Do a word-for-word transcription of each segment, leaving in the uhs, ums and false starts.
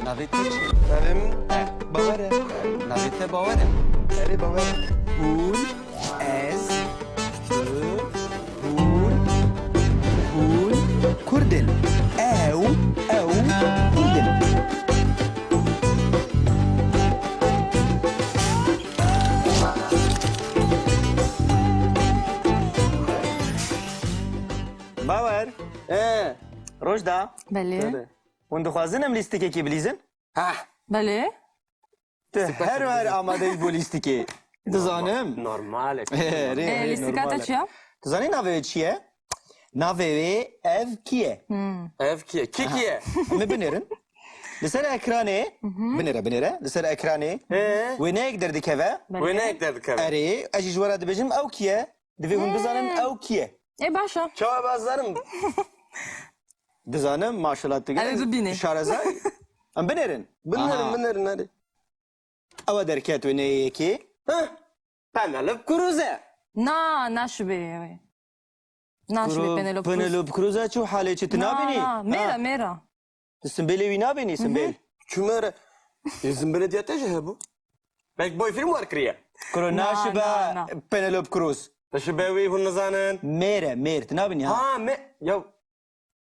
Navê te çi? Navê min Bawer e. Navê te Bawer e? Erê, Bawer e. Hûn, ez, tu, hûn, hûn Kurd in. Ew, ew Kurd in. Bawer. He. Rojda. Belê. Hûn dixwazin em lîstikekê bilîzin? Heh. Belê. Tu her her amade yî bo lîstikê. Dizanim. Normal e. Erê, Ê, erê, lîstika te normal e. Çi ye? Tu zanî navê wê çi ye? Navê wê ev kî ye? Hmm. Ev kî ye? Kî kî ye? Em ê binêrin. Li ser ekranê, binêre, binêre. Li ser ekranê Ee? wêneyek derdikeve. Belê. Wêneyek derdikeve. Erê, ez jî ji we re dibêjim ew kî ye? Divê hûn bizanin ew kî ye? Ê, baş e. Çawa bazarim? Dizanim, maşallah tu Ew ê bibînî. Şarezayî. Em binêrin. Binêrin, Aha. binêrin, hadi. Ew e derket wê neyê yekê. Heh. Penelope Cruz e. Na, naşibê wê. Naşibê Kuro, Penelope Cruz. Penelope Cruz e çi halê çi tu Na, nabînî? na, mêra, Ha. mêra. Tu simbêlê wî nabînî, simbêl? Çi mêre? Ê, simbêlê diya te jî hebû. Belkî boy fîlm wer kiriye. Kuro Na, naşibe na, na. Penelope Cruz. Naşibe wî hûn nizanin. Mêr e, mêr. Tu nabînî ha? Ha, me-, ya,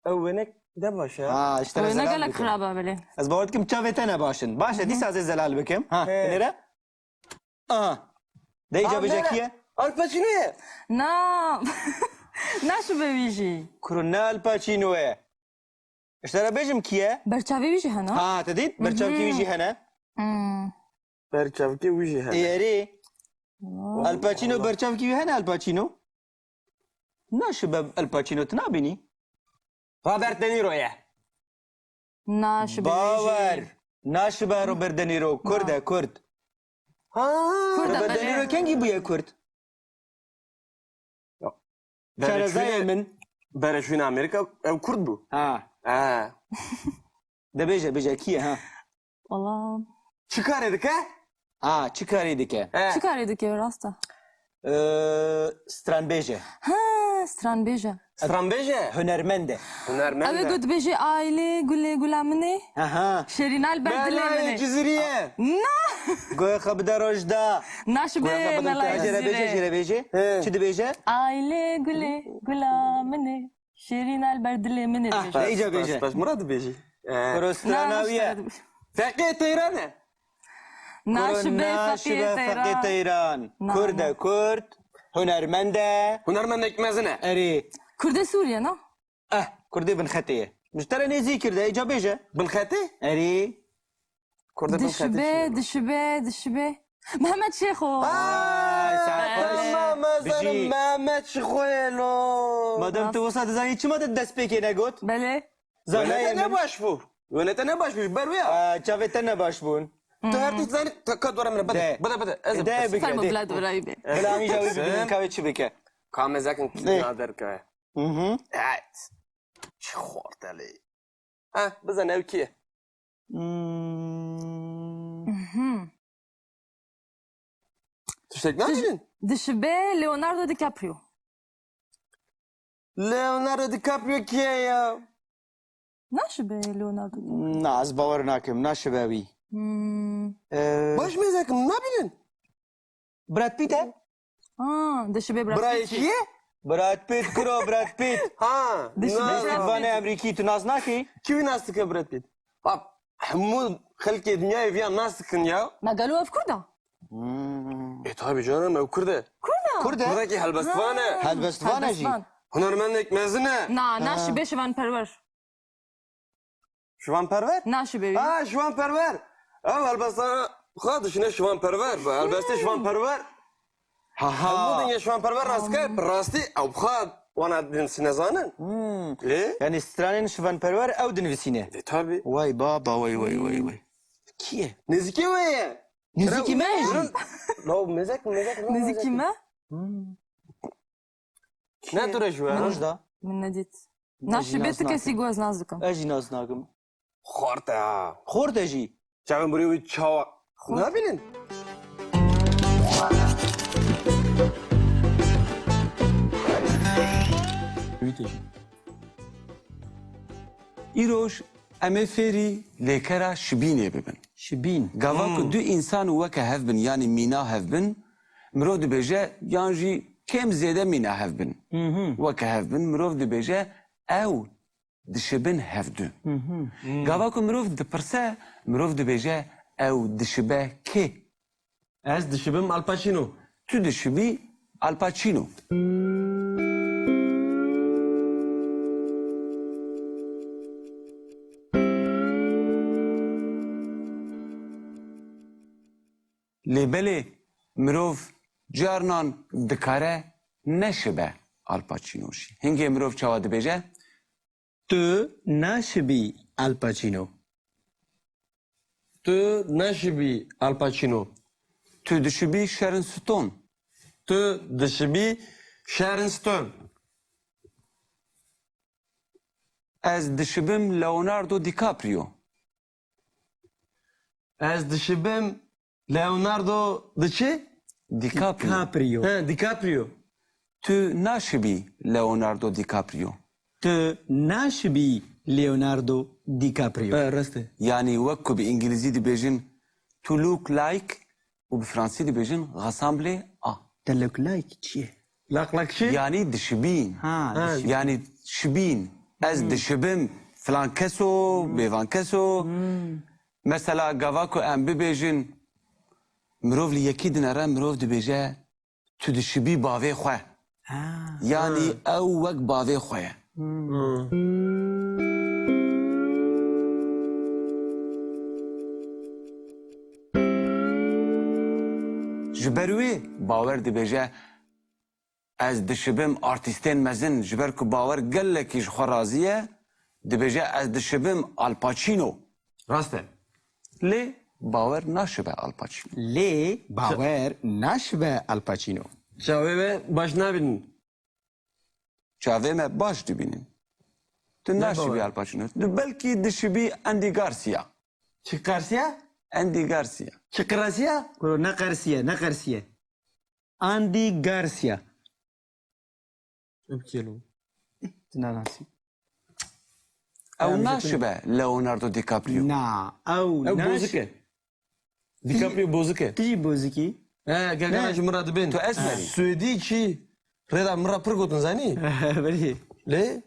ew wênek ne baş e. Ha, işte Wêne rezil gelek dikim. Xirab e, belê. Ez bawer dikim çavê te ne baş in. Baş e, dîsa ez ê zelal bikim. Ha, He. binêre. Aha. Dê îca Aa, bêje nere? Kî ye? Al Pacino ye. Na. Naşibe wî jî. Kuro ne Al Pacino ye. Ji te re bêjim kî ye? Berçavê wî jî hene. Ha, te dît? Berçavkî wî jî hene. Hmm. Berçavkê wî jî hene. Ê, erê. Al Pacino, berçavkî wî hene Al Pacino? Naşibe Al Pacino tu nabînî? Robert De Niro ye. Naşibe. Bawer. Naşibe Robert De Niro. Kurd e, Kurd. Ha. Kurd e, Robert De Niro belê. Kengî bûye Kurd? Ya. Şarezayê Berê çûne, min. Berê çûne Amerîka, ew Kurd bû. Ha. Ha. De bêje, bêje kî ye, ha? Wala. Çi karê dike? Ha, çi karê dike? He. Çi karê dike, rast e? Ee, stranbêj e. Ha, stranbêj e. Stranbêj e? Hunermend e. Hunermend e. Ew ê got bêjê ailê gulê gula min ê. Aha. Şêrîna li ber dilê min ê. Cizirî ye. Na. Goya xwe bide Rojda. Naşibê Goya xwe bide mela Rojda. Jêre bêje, Cizirê. Jêre bêje. He. Çi dibêje? Ailê gulê gula min ê. Şêrîna li ber dilê min ê Ah, dibêje. Îca bêje. Spas, spas. Murad dibêjî. Eh. Kuro strana wî ye. Feqê Teyran e. Naşibe Feqê Teyran. Feqê Teyran. Na, Kurd e, na. Kurd. Hunermend e. Hunermendek mezin e. Erê. Kurdê Sûriye, na? Eh, Kurdê Binxetê ye. Ji te re nêzîktir de, îca bêje. Binxetê? Erê. Kurda bin Dişibe, xetî dişibe, dişibe. Mehmet Şêxo. Ay, sağ ol. Tamam, ez Bijî. Mehmet Şêxo ye lo. Madem tu wisa dizanî, çima te destpêkê negot? Belê. Zanayê Wêne te min. Ne baş bû. Wêne te ne baş bû, ji ber wê ya. Aa, çavê te ne baş bûn. Tu her tişt zanî, te ka dora min, bide. De. Bide, bide. Ez De, bide. Bike, Fermo de. Bila dora wî be. Bila amîja wî bibînin, ka wê çi bike. Ka mezekin De. Kîna derkeve. Hı hı. Evet. Çi xortelê. Ha, bizane ew kî ye? Hmm. Mhm. Tiştek Diş-, nabînin? Dişibe Leonardo DiCaprio. Leonardo DiCaprio kî ye ya? Naşibe Leonardo DiCaprio. Na, ez bawer nakim, naşibe wî. Hmm. Ee, Baş mêzekim nabînin. Brad Pitt e? Ha, dişibe Brad Pitt. Birayê kî ye? Brad Pitt, kuro Brad Pitt. Ha, Dişibe na. Brad Pitt. Mêzlîkvanê Amerîkî, tu nas nakî? Kî wî nas dike Brad Pitt? Bab, hemû xelkê dinyayê viya nas dikin ya. Me gelo ev Kurd e? Hmm. E, tabi canım, ev Kurd e. Kurd e? Kurd e? Kurdekî helbestvan e. Ha. Helbestvan e jî. Helbestvan. Hunermendek mezin e. Na, na, Ha. şibe şivan perwer. Şivan Perwer? Naşibe wî. Ha, Şivan Perwer. Ew helbesta xwe dişine Şivan Perwer. Helbestê Şivan Perwer. Ha, ha. Hemû dinya Şivan Perwer rast dike, bi rastî ew xwe wana dinivîsîne zanin. Hmm. Lê? Yani stranên Şivan Perwer ew dinivîsîne. De tabi. Vay baba, vay, vay, vay, vay. Kî ye? Nêzîkê wê ye. Nêzîkî me ye jî. Lo, mezek, mezek, lo, Nêzîkî mezek. Me? Hmm. Ne tu re ji we? Min, Roj da. Min nedît. Naşibê ti kesî ku ez nas dikim. Ez jî nas nakim. Xort e ha. Xort e jî. Çavên burî wî çawa? Xort. Nabînin. Wî te jî. Îroj Em ê fêrî lêkera şibînê bibin. Şibîn. Gava ku Hmm. du însan weke hev bin, yanî mîna hev bin, mirov dibêje, yan jî kêm zêde mîna hev bin. Mhm. Weke hev bin, mirov dibêje, ew dişibin hevdu. Mhm. Hmm. Gava ku mirov dipirse, mirov dibêje, ew dişibe kê? Ez dişibim Al Pacino. Tu dişibî Al Pacino. Lê belê mirov carinan dikare neşibe Al Pacino jî. Hingê mirov çawa dibêje? Tu naşibî Al Pacino. Tu naşibî Al Pacino. Tu dişibî Sharon Stone. Tu dişibî Sharon Stone. Ez dişibim Leonardo DiCaprio. Ez dişibim Leonardo di çi? DiCaprio. DiCaprio. He, DiCaprio. Tu naşibî Leonardo DiCaprio. Tu naşibî Leonardo DiCaprio. He, rast e. Yanî wek ku bi îngilîzî dibêjin, "To look like", û bi fransî dibêjin, "Ressemble à". To look like çi ye? Lak lak çi? Yanî dişibîn. Ha, Ha. dişibîn. Yanî şibîn. Ez Hmm. dişibim filan keso, Hmm. bêvan keso. Hmm. Mesela gava ku em bibêjin, mirov li yekî dinere, mirov dibêje, "Tu dişibî bavê xwe." Ha. Yanî Ha. ew wek bavê xwe ye. Hmm. Hmm. Ji ber wê Bawer dibêje, "Ez dişibim artîstên mezin", ji ber ku Bawer gelekî ji xwe razî ye, dibêje, "Ez dişibim Al Pacino." Rast e. Lê Bawer naşibe Al Pacino. Lê Bawer naşibe Al Pacino. Çavê we baş nabînin. Çavê me baş dibînin. Tu Ne naşibî Bawer? Al Pacino. Tu belkî dişibî Andy Garcia. Çi Garcia? Andy Garcia. Çi Garcia? Kuro ne Garcia, ne Garcia. Andy Garcia. Ev kî ye lo? Tu nanasî. Ew Em naşibe Leonardo DiCaprio. Na, ew Ew naş- bozik e. DiCaprio bozik e. Tu jî bozikî. He, gel gel Ne? ji min re dibin. Tu esmerî. Swêdî çi? Rêda min re pir gotin zanî. Belê. Lê?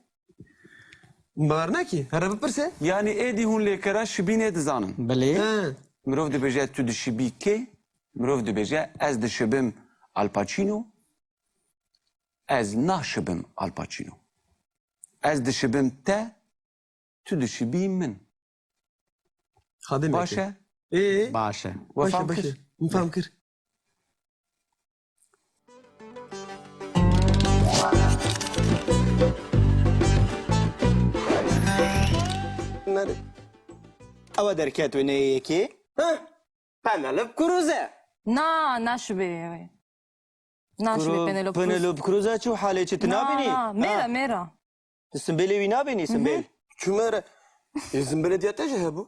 Bawer nekî. Here bipirse. Yanî êdî hûn lêkera şibînê dizanin. Belê. He. Mirov dibêje tu dişibî kê? Mirov dibêje ez dişibim Al Pacino. Ez naşibim Al Pacino. Ez dişibim te, tu dişibî min. Xadimeke. Baş e? Ê? Baş e. We Baş e, fam baş e. kir? Min fam kir. Ew e derket wê neyê yekê. Heh. Penelope Cruz e. Na, naşibê wê. Naşibê Kuro Penelope Cruz. Penelope Cruz e çi halê çi tu Na, nabînî? na, mêra, Ha. mêra. Tu simbêlê wî nabînî, Hı hı. simbêl? Çûme re. Ê, simbêlê diya te jî hebû.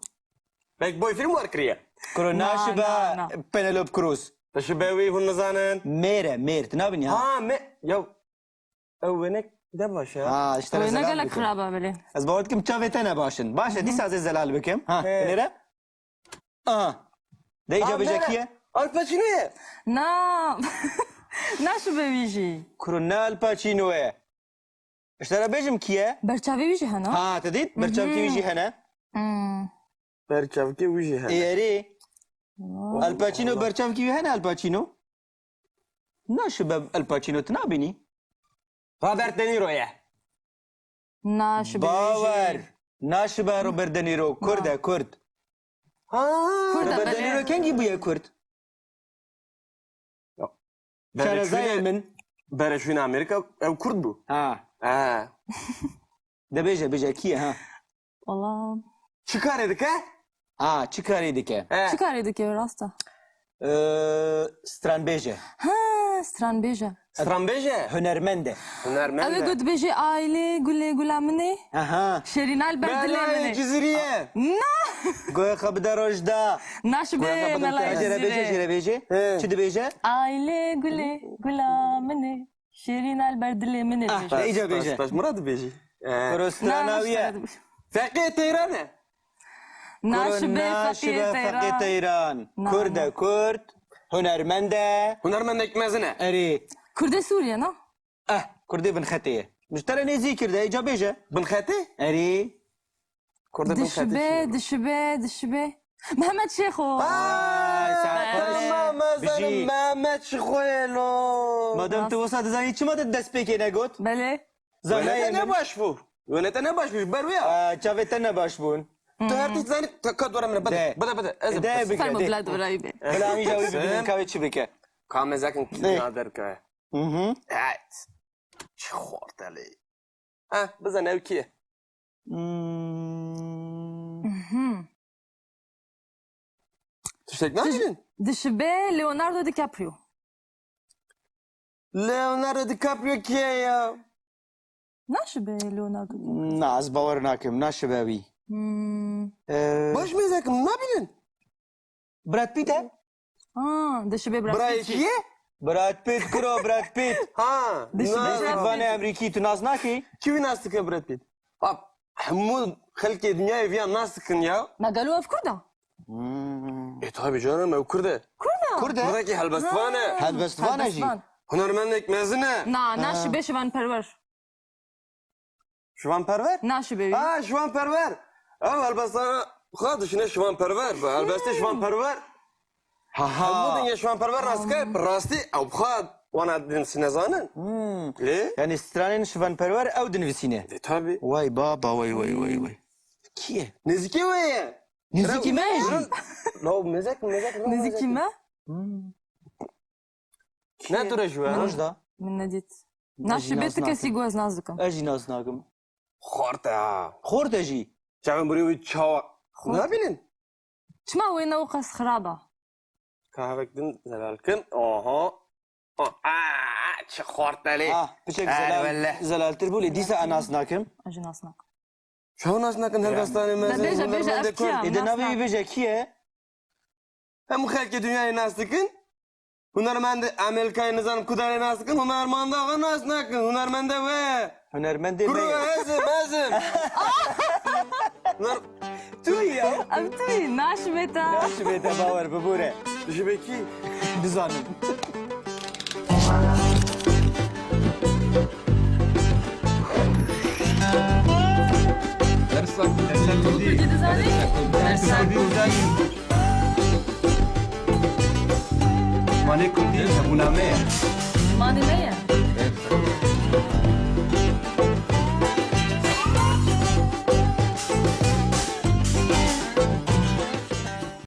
Belk boy fîlm war kiriye. Kuro Na, naşibe na, na. Penelope Cruz. Naşibe wî hûn nizanin. Mêr e, mêr. Tu nabînî ha? Ha, me-, ya, ew wênek de baş e. Ha, işte Wê ne zelal gelek bikim. xirab e belê. Ez bawer dikim çavê te ne baş in. Baş e, Hı hı. dîsa ez ê zelal bikim. Ha, He. binêre. Aha. Dê îca Aa, bêje nere? kî ye? Al Pacino ye. Na. Naşibe wî jî. Kuro ne Al Pacino ye. Ji te re bêjim kî ye? Berçavê wî jî hene. Ha, te dît? Berçavkî wî jî Mhm. hene. Hmm. Berçavkê wî jî hene. Ê erê. Wow. Al Pacino berçavkî wî hene Al Pacino? Naşibe Al Pacino tu nabînî? Robert De Niro ye. Naşibe Bawer. jî. Naşibe Robert De Niro. Kurd Na. e, Kurd. Ha. Kurd e, Robert De belê. Niro kengî bûye Kurd? Ya. Şarezayê Bereşûnê, min. Bereşûnê Amerîka ew Kurd bû. Ha. Ha. De bêje, bêje, kî ye, ha? Wala. Çi karê dike? Ha, çi karê dike? He. Çi karê dike, rast e? Ee, stranbêj e. Ha, stranbêj e. Stranbêj e? Hunermend e. Hunermend e. Ew ê ku dibêje, "Ailê gulê gula min ê." Aha. Şêrîna li ber dilê min ê. Melayê Cizîrî ye. Na! Goya xwe bide rojda. Naşibe Goya xwe bide Melayê Cizîrî. Jê re bêje, jê re bêje. He. Çi dibêje? "Ailê gulê gula min ê. Şêrîna li ber dilê min ê." Ah, bêje. Îca bêje. Spas, spas, Murat dibêjî. Ee. Kuro strana wî ye. Feqê Teyran e. Naşibe Feqî Teyran. Naşibe Feqî Teyran. Na, Kurd e, na. Kurd. Hunermend e. Hunermendek mezin e. Erê. Kurdê Sûriye, na? Eh, Kurdê binxetê ye. Ji te re nêzîktir de, îca bêje. Binxetê? Erê. Kurdê binxetê Dişibe, çi? Dişibe, dişibe. Mehmet Şêxo. Ay, sen Ay, hoş. Tamam, Bijî. Ezerim Mehmet Şêxo ye lo. Madem tu Rast. wisa dizanî, çima tu destpêkê negot? Belê. Zanayê Wêne te min. ne baş bû. Wêne te ne baş bû, ji ber wê ya. Aa, çavê te ne baş bûn. Tu her tişt zanî, te ka dora min, bide, De. bide, bide. Ez De, bide. bike, Fermo de. bila dora wî be. Bila em îja wî bibînin, Sen ka wê çi bike? Ka mezekin De. kî nader ke. Hı hı. Evet. Çi xortelê. Ha, bizane ew kî ye? Hmm. Mhm. Tiştek Diş-, nabînin? Dişibe Leonardo DiCaprio. Leonardo DiCaprio kî ye ya? Naşibe Leonardo DiCaprio. Na, ez bawer nakim. Naşibe wî. Hmm. Ee, Baş mêzekim nabînin? Brad Pitt e? Ha, dişibe Brad Pitt. Brayê kî ye? Brad Pitt, kuro Brad Pitt. Ha, Dişibe na. Brad Pitt. Vane Emrîkî, tu nas nakî? Kî wî nas dike Brad Pitt? Bab, hemû xelkê dinyayê viya nas dikin ya. Me gelo ev Kurd e? Hmm. E, tabi canım, ew Kurd e. Kurd e? Kurd e? Kurdekî helbestvan e. Ha. Helbestvan e jî. Helbestvan. Hunermendek mezin e. Na, na Ha. şibe şivan perwer. Şivan Perwer? Naşibe wî. Ha, Şivan Perwer. Ew helbestana xwe dişine Şivan Perwer. Bi helbestê Şivan Perwer. Ha, ha. Hemû dinya Şivan Perwer nas dike, bi rastî ew xwe wana din sine zanin. Hmm. Lê? Yani stranên Şivan Perwer ew dinivîsîne. E, tabi. Vay baba, vay, vay, vay, vay. Kî ye? Nêzîkê wê ye. Nêzîkî me ye jî. Lo, mezek, mezek, lo, Nêzîkî mezek. me? Hmm. Ne tu re ji we? Min, Rojda. min nedît. Naşibe tu kesî ku ez nas dikim. Ez jî nas nakim. Xort e ha. Xort e jî. Çavên burî wî çawa? Xort. Nabînin? Çima wê ne wqas xirab e? Ka hevek din zelal kin. Oho. O, aa, çi xortelê. Ah, piçek Er zelal, wele. zelaltir bû lê dîsa ez nas nakim. Ez jî nas nakim. Çawa nas nakin helbestanê mezin, Bêje, bêje, hunermendê ev kî Kurd. ye? Ê de Nas navê wî nakim. bêje kî ye? Hemû xelkê dinyayê nas dikin. Hunermendê Amerîkayê nizanim ku derê nas dikin, hunermenda xwe nas nakin. Hunermendê we. Hunermendê Kuro me ye. ez im, ez im. Huner- Tu ya. Ev tu yî, naşibê te. Naşibê te, bawer bibûre. Ji be kî? Dizanim. Dersa, dersa Kurdî. Kurdî dizanî? Dersa Kurdî. Zimanê Kurdî hebûna me ye. Zimanê me ye.